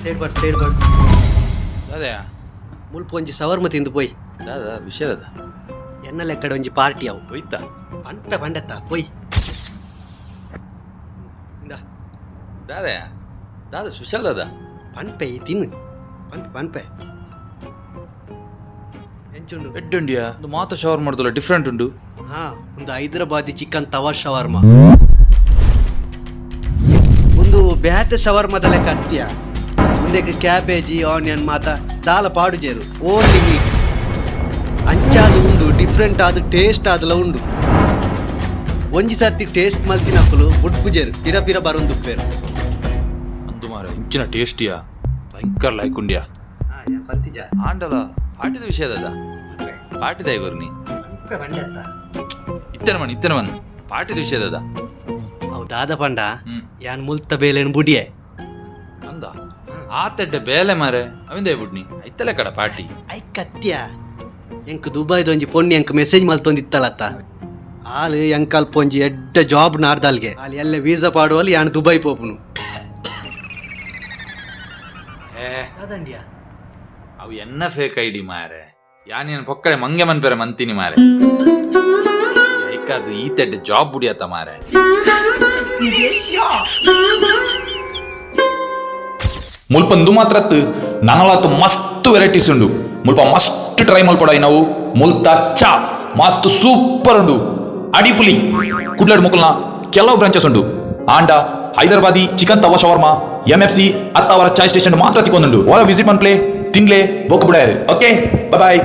Side ಬರ್, side ಬರ್. ದಾದಯಾ? ಮುಲ್ಪ ಒಂಜಿ ಸವರ್ಮ ತಿಂದು ಪೋಯ್. ದಾದ ವಿಷಯ ದಾದ? ಎನ್ನ ಲೆಕ್ಕಡ ಒಂಜಿ ಪಾರ್ಟಿ ಅವು. ಹೋಯ್ತಾ? ಪನ್ಪೆ ಪಂಡತ್ತ, ಪೋಯ್. ಇಂದಾ. ದಾದಯಾ, ದಾದ ಸ್ಪೆಷಲ್ ದಾದ? ಪನ್ಪೆ, ಈ ತಿನ್ನು. ಪನ್ಪೆ ಪನ್ಪೆ, ಎಂಚುಂಡು? ಎಡ್ಡುಂಡಿಯಾ. ಒಂದು ಮಾತ ಶವರ್ ಮಾಡ್ದಲ್ಲ, ಡಿಫ್ರೆಂಟ್ ಉಂಡು. ಹಾ, ಒಂದು ಹೈದರಾಬಾದಿ ಚಿಕನ್ ತವಾ ಶವರ್ಮ. ಒಂದು ಬ್ಯಾತೆ ಶವರ್ಮದ ಲೆಕ್ಕ ಅತ್ಯ. ಮುಂದಕ್ಕೆ ಕ್ಯಾಬೇಜಿ, ಆನಿಯನ್ ಮಾತ ದಾಲ ಪಾಡುಜೇರು, ಓನ್ಲಿ ಮೀಟ್. ಅಂಚಾದ ಉಂಡು, ಡಿಫ್ರೆಂಟ್ ಆದ ಟೇಸ್ಟ್ ಆದಲ ಉಂಡು. ಒಂಜಿ ಸರ್ತಿ ಟೇಸ್ಟ್ ಮಲ್ತಿನಕುಲು ಬುಡ್ಪುಜೇರು, ಪಿರ ಪಿರ ಬರುಂದುಪ್ಪೇರು. ಅಂದು ಮಾರ, ಇಂಚಿನ ಟೇಸ್ಟಿಯಾ, ಭಯಂಕರ ಲೈಕ್ ಉಂಡ್ಯಾ. ಪಂತಿಜ. ಆಂಡಲ ಪಾಟಿದ ವಿಷಯ ದಾದ? ಪಾಟಿದ ಐವರ್ನಿ. ಇತ್ತನ ಮನ್, ಇತ್ತನ ಮನ್, ಪಾಟಿದ ವಿಷಯ ದಾದ? ಅವು ದಾದ ಪಂಡ, ಯಾನ್ ಮುಲ್ತ ಬೇಲೆನ್ ಬುಡಿಯೆ. ಅಂದ, ಆತೆಡ್ಡೆ ಬೇಲೆ ಮಾರೆ, ಅವಿಂದ ಬುಡ್ನಿ ಐತಲೆ ಕಡ ಪಾಟಿ. I ಕತ್ಯ, ಎಂಕ್ ದುಬೈದ ಒಂಜಿ ಪೊಣ್ಣು ಎಂಕ್ ಮೆಸೇಜ್ ಮಲ್ತೊಂದಿತ್ತಲತ್ತ. ಆಲ್ ಎಂಕಲ್ಪ ಒಂಜಿ ಎಡ್ಡೆ ಜಾಬ್ ನಾಡ್ದಾಲ್ಗೆ. ಆಲ್ ಎಲ್ಲ ವೀಸಾ ಪಾಡುವಲ್ಲಿ, ಯಾನ್ ದುಬೈ ಪೋಪುನು. ಏ! ದಾದಂಡ್ಯಾ? ಅವು ಎನ್ನ ಫೇಕ್ ಐಡಿ ಮಾರೆ. ಯಾನೇನು ಪೊಕ್ಕಡೆ ಮಂಗೆ ಮನ್ಪೆರೆ ಮಂತೀನಿ ಮಾರೆ. ಐಕಾದ್ ಈತೆಡ್ಡೆ ಜಾಬ್ ಬುಡಿಯತ್ತ ಮಾರೆ. 你别笑。 ಮುಲ್ಪಂದು ಮಾತ್ರತ್ ನನಲಾತು ಮಸ್ತ್ ವೆರೈಟೀಸ್ ಉಂಡು. ಮುಲ್ಪ ಮಸ್ತ್ ಟ್ರೈ ಮಲ್ಪೊಡಾಯಿ ನಾವು. ಮುಲ್ತ ಚಾ ಮಸ್ತ್ ಸೂಪರ್ ಉಂಡು, ಅಡಿಪುಲಿ. ಕುಡ್ಲಡ್ ಮುಕುಲ್ನ ಕೆಲವು ಬ್ರಾಂಚಸ್ ಉಂಡು. ಆಂಡ ಹೈದರಾಬಾದಿ ಚಿಕನ್ ತವಾ ಶವರ್ಮಾ ಎಂಎಫ್ಸಿ ಅತ್ತಾವರ ಚಾಯ್ ಸ್ಟೇಷನ್ ಮಾತ್ರ ತಿಕ್ಕೊಂದುಂಡು. ಹೊರ ವಿಸಿಟ್ ಮನ್ಪ್ಲೆ, ತಿನ್ಲೆ, ಬೊಕ್ಕ ಬುಡಾಯರು. Okay, bye.